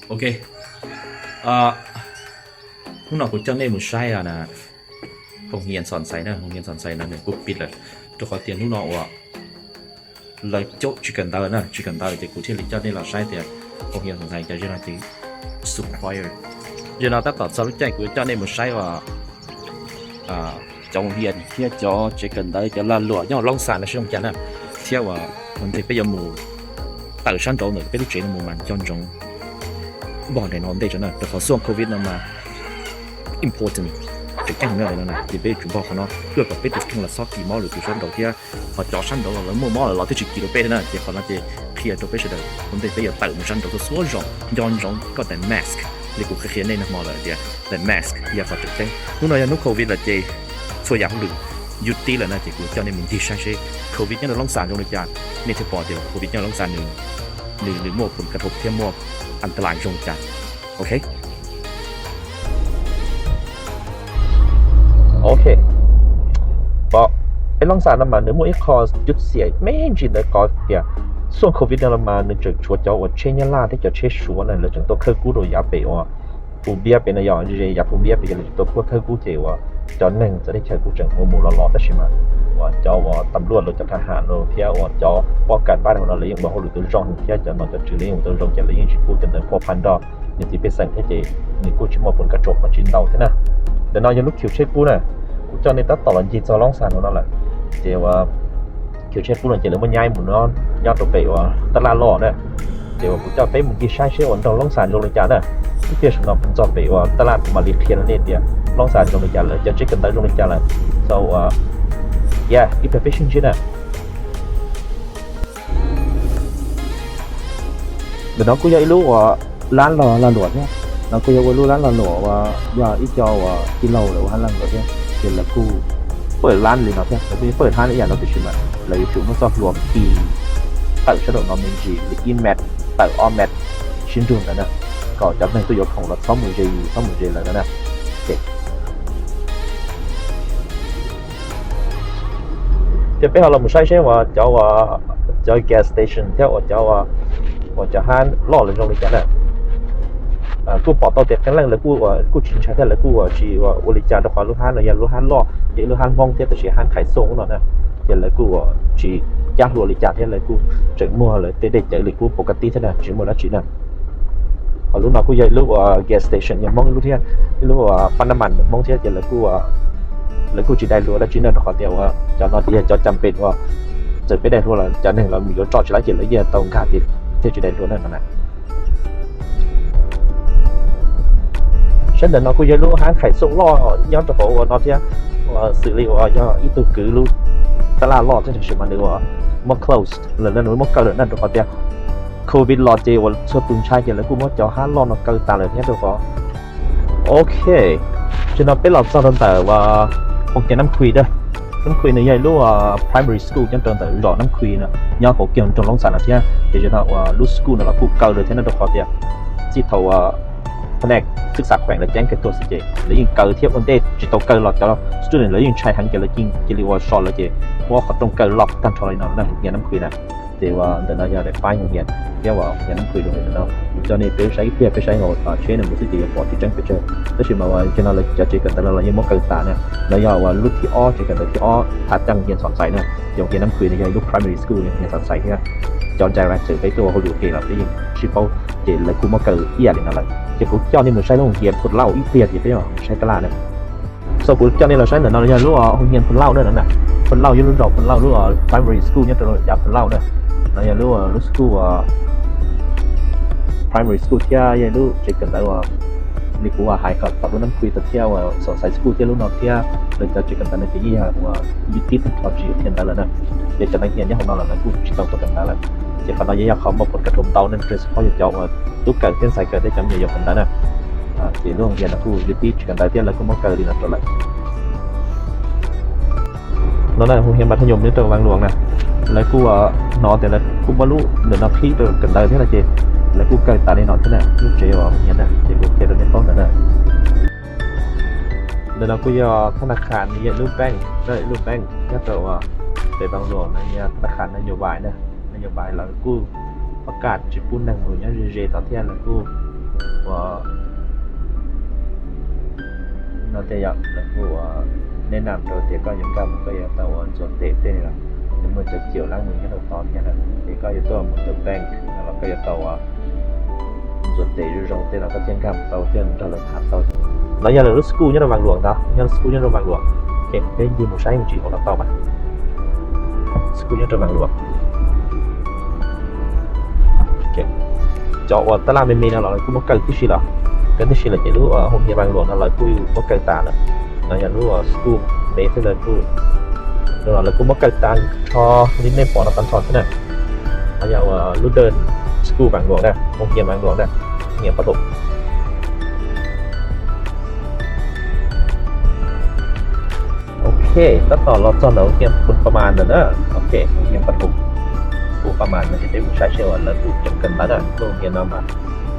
Ok, hnub no kuv coj nej mus saib hoo hias Xos Ntxhais na, hoo hias Xos Ntxhais no nws kuj pib lawm, rau qhov tias hnub no uas lawv caum tsis kawm ntawv na, tsis kawm ntawv ces kuv thiaj li coj nej los saib tias hoo hias Xos Ntxhais cov zej no ces xu quiet. Zej no tab tom txog lub caij kuv yuav coj nej mus saib uas cov hoo hias thiab cov tsev kawm ntawv cov lag luam nyob Loob Xas no zoo li cas na, thiab uas ua ntej peb yuav mus tawm sab nraud ntawm peb lub tsev no mus mas nco ntsoov npog daim no ntej tso na, rau qhov xuaj covid no mas important, tseem ceeb heev li no na, ces peb yuav tsum npog qhov no ua kom peb tus kheej los txhob kis mob lwm tus sab nraud thiab qhov cov sab nraud los lawv muaj mob lawm los twb tsis kis rau peb thiab na, ces qhov no ces qhia rau peb sawv daws ua ntej peb yuav tawm mus sab nraud txhua txhua zaus nco ntsoov koj daim mask li kuv qhia qhia nej nag hmo lawm tias daim mask yog qhov tseem ceeb. Hnub no yog hnub covid lawm ces txhua yam hauj lwm yuav tib lawm na, ces kuv coj nej mus ncig saib seb covid nyob rau Loob Xas zoo li cas, nej thiaj pom tias covid nyob Loob Xas nws nws muaj pum ka rhov thiab muaj antalais zoo li cas. Ok, ok, pom peb Loob Xas no mas nws muaj ib qho cub xiam me ntsis ntawd qhov tias xuaj covid no los mas nws tseem tshuav cov uas tsheb Nyab Laj thiab cov tsheb Suav na lawv tseem tuaj khawb kub rau yav pem uas Phu Npiab pem no, yog ze yav Phu Npiab pem ces lawv tseem tuaj khawb kub ces uas cov neeg txawv teb chaws kuj tseem ua mus los los tab sis mas uas cov uas tam luaj los cov thab ham los thiab uas cov poj kam pab no lawv yeej ua hauj lwm tau zoo thiab cov nom cov tswv lawv yeej ua tau zoo ces lawv yeej tsis pub cov ntawd phua phaj nrog nws txiv pej xeem thiab ces nws kuj tsis muaj pum ka rhov mas tsis ntau thiab na. Ntawm no yog lub khiv tsheb kub na, kuv coj nej tab tom los ncig txog Loob Xas no lawm, ces uas khiv tsheb kub no ces lawv muab nyaib mus no nyob rau pem uas tab laj loj na, ces uas kuv coj peb mus ncig saib seb uas nraug Loob Xas zoo li cas na. Ib pliag saum no kuv txog pem uas tab laj kuv mam li qhia rau nej tias Loob Xas zoo li cas lawm, cov tsev kawm ntawv zoo li cas lawm. So uas, yeah, ib pliag peb sib ntsib na. Ntawm no kuj yog ib lub uas lab loj lag luam thiab, no kuj yog ua lub lab lag luam uas yog ib co uas tij laug lawv ua hab lag luam thiab, ces lawv kuj pawj lab li no thiab, lawv kuj pawj hab ib yam no tiam sis mas lawv yuav tsum muab txoj hlua kis tawm sab nraum no me ntsis li ib mev tawm ob mev sib nrug ntawd na, kom cov neeg tuaj yuav khoom los txhob mus ze yus txhob mus ze lawv no na. Ces peb ho los mus saib seb uas cov, cov gas station thiab uas cov, uas cov hab loj lawv zoo li cas na. Kuj pom tau tias qee leej lawv kuj, kuj tsis ntshai thiab lawv kuj tsis ua li cas rau qhov lub hab no yog lub hab loj ces lub hab Hmoob thiab tab sis hab Khais Xoo no na, ces lawv kuj tsis cab hlua li cas thiab lawv kuj tseem muag lawv tej dej cawv li qub pov ka tib thiab na, tsis muaj dab tsi na. Ho lub no kuj yog ib lub gas station yog Hmoob ib lub thiab, ib lub pab nab mas Hmoob thiab ces lawv kuj, lawv kuj tsis dai hlua dab tsi na rau qhov tias uas cov no ces yog cov cam pem uas txawm peb dai hlua los cov neeg los yuav tso tsis laib ces lawv yeej tau nkag thiab tsis dai hlua na no na. Sab ntawm no kuj yog lub hab Khais Xoo loj nyob rau hauv uas no thiab, xws li uas yog ib tug kwv lub tab laj loj thiab tab sis mas nws uas muab close lawm na, nws muab kaw lawm na rau qhov tias covid los ces uas txhua tus ntshai ces lawv kuj muab cov hab loj no kaw tas lawm thiab rau qhov. Ok, ces no peb los txog rau ntawm uas Hoo Hias Nab Khwi na. Nab Khwi nws yog ib lub primary school nyob rau ntawm zos Nab Khwi no, nyob hauv kiag nroog Loob Xas no thiab. Ces no uas lub school no los kuj kaw lawm thiab no rau qhov tias txij thaum uas phaneej xwb xav khueem lawv ceeb kiag tuaj xwb ces lawv yeej kaw thiab ua ntej tsis tau kaw los cov student lawv yeej ntshai heev ces lawv cia li ua so lawv ces muab qhov rooj kaw loj tag nrho li no na, Hoo Hias Nab Khwi na. Ces uas ntawm no yog daim pab Hoo Hias thiab uas Hoo Hias Nab Khwi zoo li ntawm no. Kuv coj nej peb saib ib pliag, peb saib hauv tsheb no mus xwb ces yuav pom tsis tseeb pes tsawg, tab sis mas uas cov no lawv cov tsev kawm ntawv no los yeej muab kaw tas na. No yog uas lub thib ob, tsev kawm ntawv thib ob thav Hoo Hias Xos Ntxhais na. Ces Hoo Hias Nab Khwi no yog ib lub primary school Hoo Hias Xos Ntxhais thiab cov director peb tuaj ua hauj lwm ua ke los peb yeej sib paub, ces lawv kuj muab kaw ib yam li no lawm. Ces kuv coj nej mus saib lub Hoo Hias Phu Lauj ib pliag ces peb mam saib tab laj na. So kuv coj nej los saib ntawm no yog lub Hoo Hias Phu Lauj na, Phu Lauj yog lub zos Phu Lauj, lub primary school nyob rau yav Phu Lauj na. No yog lub, lub school primary school thiab yog lub tsev kawm ntawv uas li kuv hais kom tom lub Nab Khwi tau thiab uas Xos Ntxhais school thiab lub no thiab lawv cov tsev kawm ntawv no ces yeej yog uas yus tib tug rho tsis yog qhia ntawv lawm na. Ces cov neeg nyob hauv no los lawv kuj tsis tau tuaj kawm ntawv lawm. Ces qhov no yeej yog qhov muaj pum ka rhov ntau neeg, tsis pom yog cov uas tub kawm thiab ntxhais kawm thiab cov me nyuam yaus kawm ntawv na. Ces lub Hoo Hias no kuj yus tib tsis kawm ntawv thiab lawv kuj muab kaw li no rau lawm. No na Hoo Hias Mas Thaj Nyum nyob rau Vaj Luam na, lawv kuj hnov tias lawv kuj muab lub ntawm no qhib rau kawm ntawv thiab no ces lawv kuj kaw tas li no thiab na, lub tsev uas Hoo Hias na ces kuv qhia rau nej paub ntawd na. Ntawm no kuj yog thab na khas, nws yog lub bank, lub bank nyob rau pem Vaj Luam no yog thab na khas na yus vais na, na yus vais lawv kuj pab kam tsis pub neeg mus nyob ze ze tod thiab lawv kuj Ua no tias yog lawv kuj ua nej nam rau tias koj yuav nkag mus koj yuav tau ua ntxuav tes tej los, nws muaj cov ciam lab mus nyob rau tod thiab na, ces koj yuav tuaj mus rau bank no los koj yuav tau ua ntxuav tes zoo zoo tej los koj thiaj nkag mus tau thiaj nrog lawv tham tau. No yog lawv lub school nyob rau Vam Luam ntag, yog lub school nyob rau Vam Luam. Ces peb ncig mus saib mus tsis hauv los tau mas. School nyob rau Vam Luam. Cov uas tab laj me me no los kuj muab kaw tib si los, kaw tib si lawm ces lub hoo hias Vam Luam no lawv kuj muab kaw tas lawm. No yog lub school me thiab lawv kuj, no los lawv kuj muab kaw tas nrho li nej pom no tag nrho thiab na. No yog uas lub dawj school Vam Luam na, hoo hias Vam Luam na, hoo hias pov thum. Ok, tab tom los txog ntawm hoo hias Phu Pha Mas ntawm na. Ok, hoo hias Phu, Phu Pha Mas no ces peb mus saib seb uas lawv kuj tseem kawm ntawv na. Lub hoo hias no mas,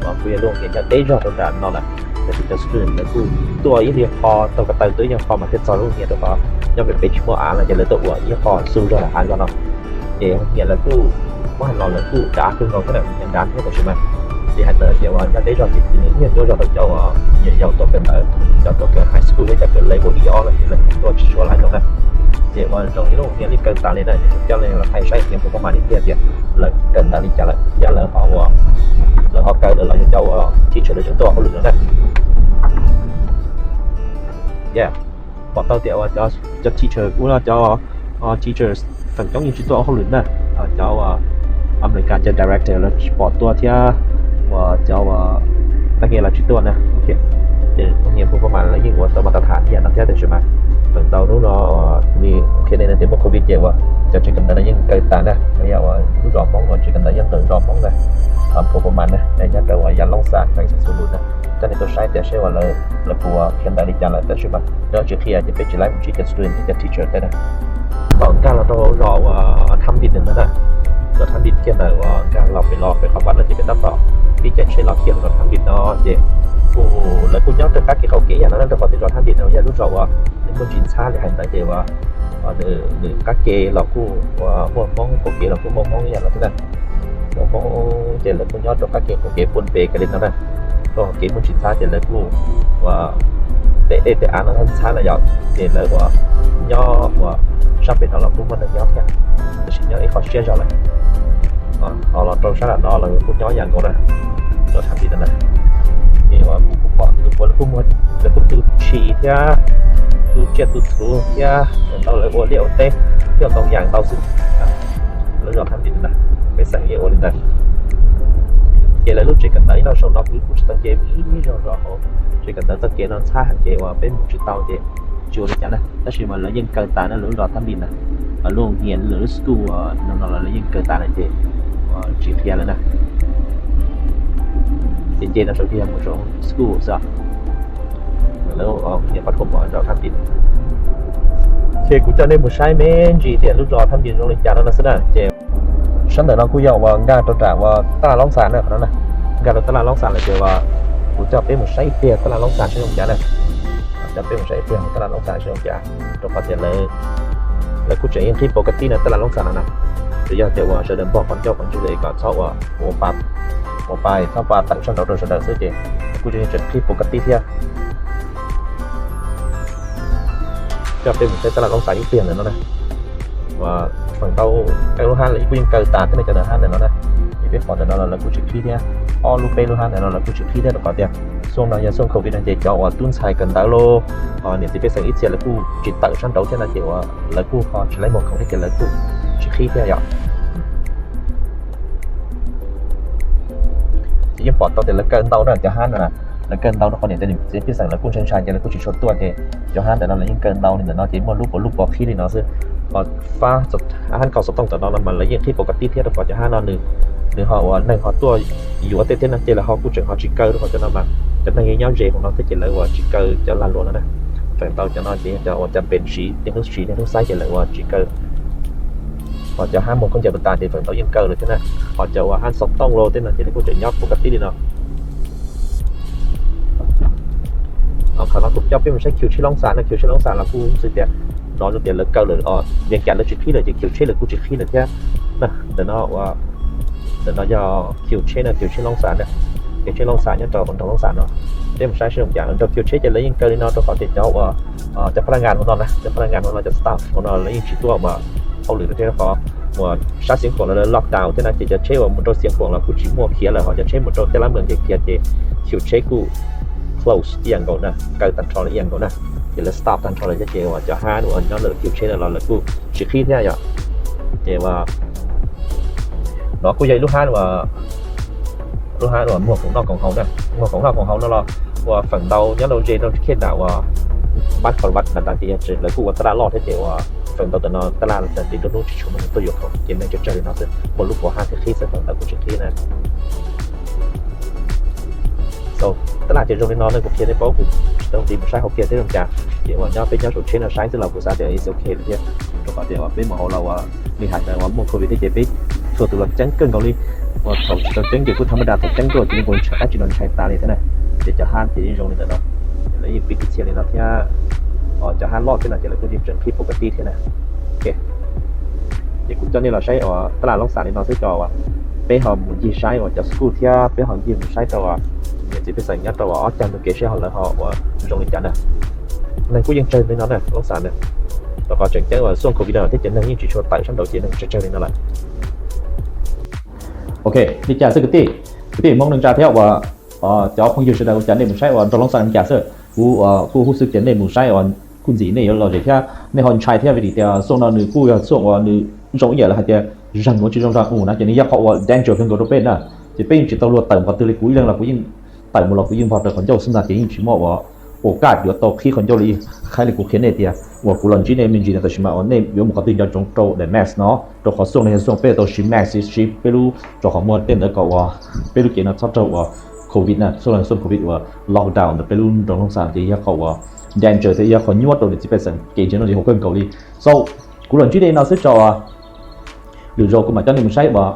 mas kuj yog lub hoo hias nyob deb zog rau nram no lawm. Tab sis cov student lawv kuj tuaj ib nyuag qho, tau ko taw tuaj ib nyuag qho mas thiaj txog lub hoo hias rau qhov nyob pem pem tsis muaj av no ces lawv tuaj ua ib qho xu zog hav zog no. Ces hoo hias lawv kuj muab hais los lawv kuj dav kawg nkaus thiab na, hoo hias dav thiab tab sis mas li hais ntawd ces uas nyob deb zog ces ib nyuag nyuaj zog rau cov uas nyuam yaus tuaj kawm ntawv, cov tuaj kawm high school thiab cov kawm level ib ob no ces lawv kuj tuaj tsis tshua laib no na. Ces uas zoo ib lub hoo hias li kaw tas li na, ces kuv coj nej los thaij saib hoo hias Phu Pha Mas ib pliag tias lawv kawm ntawv li cas lawm thiab lawv ho ua, lawv ho kaw lawm los yog cov uas teacher lawv tseem tuaj ua hauj lwm no na. Pom tau tias uas cov teacher kuj, cov teachers feem coob yeej tsis tuaj ua hauj lwm na. Cov uas Amelikas cov director lawv tsis pom tuaj thiab uas cov uas tag nge lawv tsis tuaj na. Ces hoo hias Phu Pha Mas lawv yeej ua tau mas tas tham ib yam no thiab tab sis mas feem ntau hnub no li qhia nej no tias muaj covid ces uas cov tsev kawm ntawv no yeej kaw tas na. Yog uas lub zos Hmoob uas tsev kawm ntawv yeej ntawm zos Hmoob na, Phu Pha Mas na, nyob rau uas Yaj Loob Xas, Xeev Xu Lus na. Coj nej tuaj saib tias seb uas lawv puas qhia ntawv li cas lawm tab sis mas lawv tsis qhia ces peb tsis laib mus ntsib cov student thiab cov teacher tej na. Thaum nkag los rau zos uas Tham Dim ntawd na, zos Tham Dim kiag ntawd uas nkag los pem los pem qhov vaj no ces peb tab tom pib caij tsheb los kiag zos Tham Dim no ces kuj, lawv kuj nyob rau qab kev qaum kev yam no na, rau qhov tias zos Tham Dim no yog lub zos uas nws muaj ntsis ntxhab li hais ntawd ces uas nws qab ke los kuj muaj Hmoob, qaum kev los kuj muaj Hmoob ib yam no thiab na. Muaj Hmoob ces lawv kuj nyob rau qab ke qaum kev puag pem kiag li no na, rau qhov kev muaj ntsis ntxhab ces lawv kuj ua tej dej tej av no ntxhab no yom, ces lawv ua nyob ua sab pem no los kuj muaj neeg nyob thiab, tab sis nyob ib qho siab zog lawm. Ho los rau sab nram no los kuj nyob ib yam nkaus na, rau Tham Dim no na. Ces uas kuv kuj pom tus puav lawv kuj muag, lawv kuj tu tshis thiab, tu tsiaj tu txhuv thiab, ntau lawv ua liaj ua teb thiab ntau yam ntau xwb. Lawv zos Tham Dim no na, peb xeem yeej ua li ntawd. Ces lawv lub tsev kawm ntawv ib no saum no kuv kuj tsis tau nce mus ib zog zos hauv, tsev kawm ntawv txoj kev no ntxhab heev ces uas peb mus tsis tau ces tsis ua li cas na, tab sis mas lawv yeej kaw tas na, lawv lub zos Tham Dim na, lub hoo hias lawv lub school no no los lawv yeej kaw tas lawm ces tsis qhia lawm na. Ces nce no saum ces yog mus saum school xwb. Lawv hoo hias pab thuam pom zos Tham Dim. Ces kuv coj nej mus saib me ntsis tias lub zos Tham Dim zoo li cas no no xwb na. Ces sab ntawm no kuj yog uas nkag rau nram uas tab laj Loob Xas na, qhov no na, nkag rau tab laj Loob Xas lawm ces uas kuv coj peb mus saib ib pliag tab laj Loob Xas seb zoo cas na. Coj peb mus saib ib pliag tab laj Loob Xas seb zoo cas, rau qhov tias lawv kuj tseem yeej qhib pov ka tib no tab laj Loob Xas no na. Tsuas yog tias uas sawv daws npog qhov ncauj qhov ntswg es kom txhob ua, ua pa, ua pa txhob pa tawm sab nraud rau sawv daws xwb ces kuj tseem qhib pov ka tib thiab. Coj peb mus saib tab laj Loob Xas ib pliag ntawm no na. Uas feem ntau lub hab los kuj yeej kaw tas thiab ne, cov ntawm hab ntawm no na. Ces peb pom ntawm no los lawv kuj tsis qhib thiab, ob lub peb lub hab ntawm no lawv kuj tsis qhib thiab rau qhov tias xyoo no yog xyoo covid no ces cov uas tub ntxhais kawm ntawv los, niam txiv pej xeem ib txhia lawv kuj tsis tawm sab nraud thiab no ces uas lawv kuj ho tsis laib muag khoom thiab ces lawv kuj tsis qhib thiab yom. Ces yeej pom tau tias lawv kaw ntau na cov hab no na. Lawv kaw ntau rau qhov niam txiv pej xeem lawv kuj ntshai ntshai ces lawv kuj tsis tshua tuaj ces cov hab ntawm no lawv yeej kaw ntau li ntawm no ces muaj lub puas lub puas qhib li no xwb. Ho fab hab nkaus xov tooj ntawm no no mas lawv yeej qhib pov ka tib thiab rau qhov cov hab no nws, nws ho uas neeg ho tuaj yuav tej thiab no ces lawv ho kuj tseem ho tsis kaw rau qhov cov no mas cov neeg yeej nyob ze hauv no thiab ces lawv uas tsis kaw cov lag luam no na. Feem ntau cov no ces yog cov uas cov pem siv niaj hnub siv niaj hnub xaib ces lawv uas tsis kaw. Ho cov hab muag khaub ncaws puas tas ces feem ntau yeej kaw lawm thiab na. Ho cov uas hab xov tooj los tej no ces lawv kuj tseem nyob pov ka tib li no. Qhov no kuv coj peb mus saib Khiu Tsheb Loob Xas no, Khiu Tsheb Loob Xas los kuj xws tias, no xws tias lawv kaw lawm, Vees Cas lawv tsis qhib lawm ces Khiu Tsheb lawv kuj tsis qhib lawm thiab. Ntawm no, ntawm no yog Khiu Tsheb no, Khiu Tsheb Loob Xas na. kev tsheb Loob Xas nyob rau nroog Loob Xas no. Peb mus saib seb zoo cas. Nrog khiv tsheb ces lawv yeej raws li no rau qhov tias cov uas cov pab laj ngas hauv no na, cov pab laj ngas hauv no, cov staff hauv no lawv yeej tsis tuaj ua hauj lwm rau thiab qhov uas sab Xiav Khuam los lawv lockdown thiab na, ces cov tsheb uas mus rau Xiav Khuam los kuj tsis muaj khiav lawm, ho cov tsheb mus rau tej lab mees ces khiav ces khiv tsheb kuj close ib yam nkaus na, kaw tag nrho li ib yam nkaus na. Ces lawv stop tag nrho lawm thiab ces uas cov hab uas nyob ntawm khiv tsheb no los lawv kuj tsis qhib thiab yom. Ces uas no kuj yog ib lub hab uas lub hab uas muag khoom noj khoom haus na, muag khoom noj khoom haus no los uas feem ntau nyob rau ze rau khej nram uas npab qhov vaj nram tas ces lawv kuj ua taj laj loj thiab ces uas feem ntau tam no taj laj tas ces nruab hnub tsis tshua muaj neeg tuaj yuav khoom ces neeg tsawg tsawg li no xwb, muaj lub puas hab thiaj qhib xwb, feem ntau kuj tsis qhib na. So, taj laj ces zoo li no nej kuv qhia nej paub, kuv tsis tau nqis mus saib hauv kiag thiab zoo cas. Ces uas nyob peb nyob saum tsheb no saib xwb los kuv xav tias it's ok lawm thiab, rau qhov tias uas peb mus hauv los uas li hais ntawd uas muaj covid thiab ces peb txhua tus los ceeb kawg nkaus li. Uas thaum tsis tau ceeb ces kuj thaum maj das, thaum ceeb tuaj ces nej kuj ntshai dab tsi los ntshai tas li thiab na. Ces cov hab ces yeej zoo li ntawm no, lawv yeej pib tib txhia li no thiab. Cov hab loj thiab no ces lawv kuj yeej tseem qhib pus kas tij thiab na. Ok, ces kuv coj nej los saib uas taj laj Loob Xas li no xwb tso uas peb ho mus ncig saib uas cov school thiab peb ho ncig mus saib rau uas niam txiv pej xeem nyob rau uas ob cag ntug kev seb ho lawv ho uas zoo li cas na. Neeg kuj yeej tsawg li no na Loob Xas na, rau qhov tseem ceeb uas xuaj covid no thiab ces neeg yeej tsis tshua tawm sab nraud ces neeg tsawg tsawg li no lawm. Ok, li cas xwb kwv tij, kwv tij Hmoob neej tsa thiab uas cov phooj ywg sawv daws, ua cas nej mus saib uas nroog Loob Xas li cas xwb. Kuv kuj hub xwb tias nej mus saib uas kuj ntxim nej yuav lom zem thiab nej ho ntshai thiab vim tias xuaj no nws kuj yog xuaj uas nws zoo ib yam li hais tias zeeg uas tsis zoo zog mus na ces nws yog qhov uas danger kawg nkaus rau peb na. Ces peb yeej tsis tau luag tawm mus qhov twg li, kuv ib leeg los kuv yeej tawm mus los kuv yeej npog rau qhov ncauj xwb ntag ces yeej tsis muaj uas ua kaj yuav tau qhib qhov ncauj li, hais li kuv qhia nej tias uas kuv los ntsib nej me ntsis no tab sis mas uas nej yuav mus qhov twg nco ntsoov rau daim mask no, rau qhov xuaj no yog xuaj peb tau siv mask, siv peb lub rau qhov muag tej ntawd kom uas peb lub cev no txhob raug uas covid na, xuaj no xuaj covid uas lockdown ntawm peb lub nroog Loob Xas ces yog qhov uas danger thiab yog qhov nyuaj rau niam txiv pej xeem kev ntsia no ces haum kawg nkaus li. So, kuv los ntsib nej no xwb tso uas lwm zaus kuv mam coj nej mus saib uas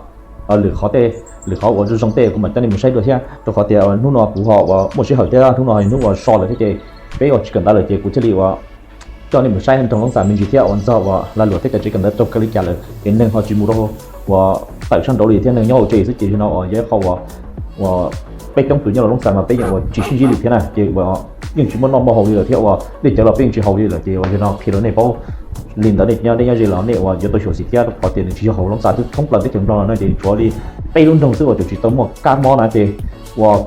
lwm qhov tej, lwm qhov uas zoo zoo tej kuv mam coj nej mus saib dua thiab, rau qhov tias hnub no kuv ho uas muaj sij hawm thiab hnub no hnub uas so lawm thiab ces peb uas tsis kawm ntawv lawm ces kuv thiaj li uas coj nej mus saib nroog Loob Xas me ntsis thiab uas ntxog uas lag luam thiab cov tsev kawm ntawv raug kaw li cas lawm ces neeg ho tsis mus rau uas tawm sab nraud li thiab neeg nyob hauv tsev xwb ces no uas yog ib qho uas uas peb coob tus nyob rau Loob Xas mas peb yeej uas tsis sib ntsib li thiab na ces uas yeej tsis muaj noj muaj haus li lawm thiab uas dej cawv los peb yeej tsis haus li lawm ces uas yog no qhia rau nej paub. Li ntawd nej nyob deb nyob ze los nej uas yuav tau xyuam xim thiab rau qhov tias nws tsis yog hauv Loob Xas xwb, thoob plaws teb chaws Nplog no no ces tsuav li peb lub nroog xwb uas tseem tsis tau muaj kab mob na ces uas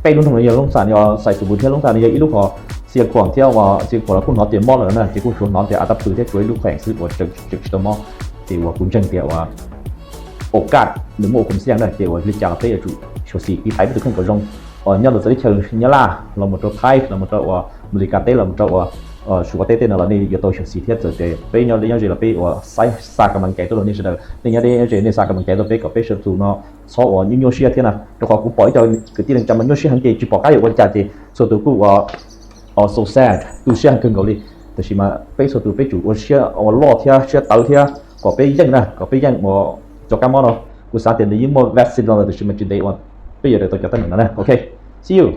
peb lub nroog no yog Loob Xas no, Xais Xus Npus thiab Loob Xas no yog ib lub qhov, Xia Khuam thiab uas Xia Khuam los kuj hnov tias mob lawm na ces kuj tsuav hnov tias A Tab Pw thiab tsuav ib lub qhov xwb uas tseem tsis tau mob. Ces uas kuv ntseeg tias uas ua kaj nws muaj ua khoom xyaj na ces uas li cas los peb yuav tsum xyuam xim tiv thaiv peb tus kheej kom zoo. Uas nyob rau txawv teb chaws Nyab Laj los mus rau Thaib los mus rau uas Amelikas teb los mus rau uas Suav teb tej no los nej yuav tau xyuam xim thiab txawm tias peb nyob deb nyob ze los peb uas xa kam mas kais tuaj rau nej sawv daws, nej nyob deb nyob ze nej xa kam mas kais tuaj peb kom peb sawv tus no txhob uas nyuaj nyuaj siab thiab na, rau qhov kuv pom ib co kwv tij neej tsa mas nyuaj siab heev ces tsis pom qab yuav ua cas ces txhua tus kuj uas so sad, tu siab heev kawg nkaus li. Tab sis mas peb txhua tus peb tsum ua siab uas loj thiab siab tawv thiab kom peb yeej na, kom peb yeej uas cov kab mob no. Kuv xav tias nws yeej muaj vaccine los lawm tab sis mas tsis ntev uas peb yuav daws tau cov teeb meem no na. Ok, see you.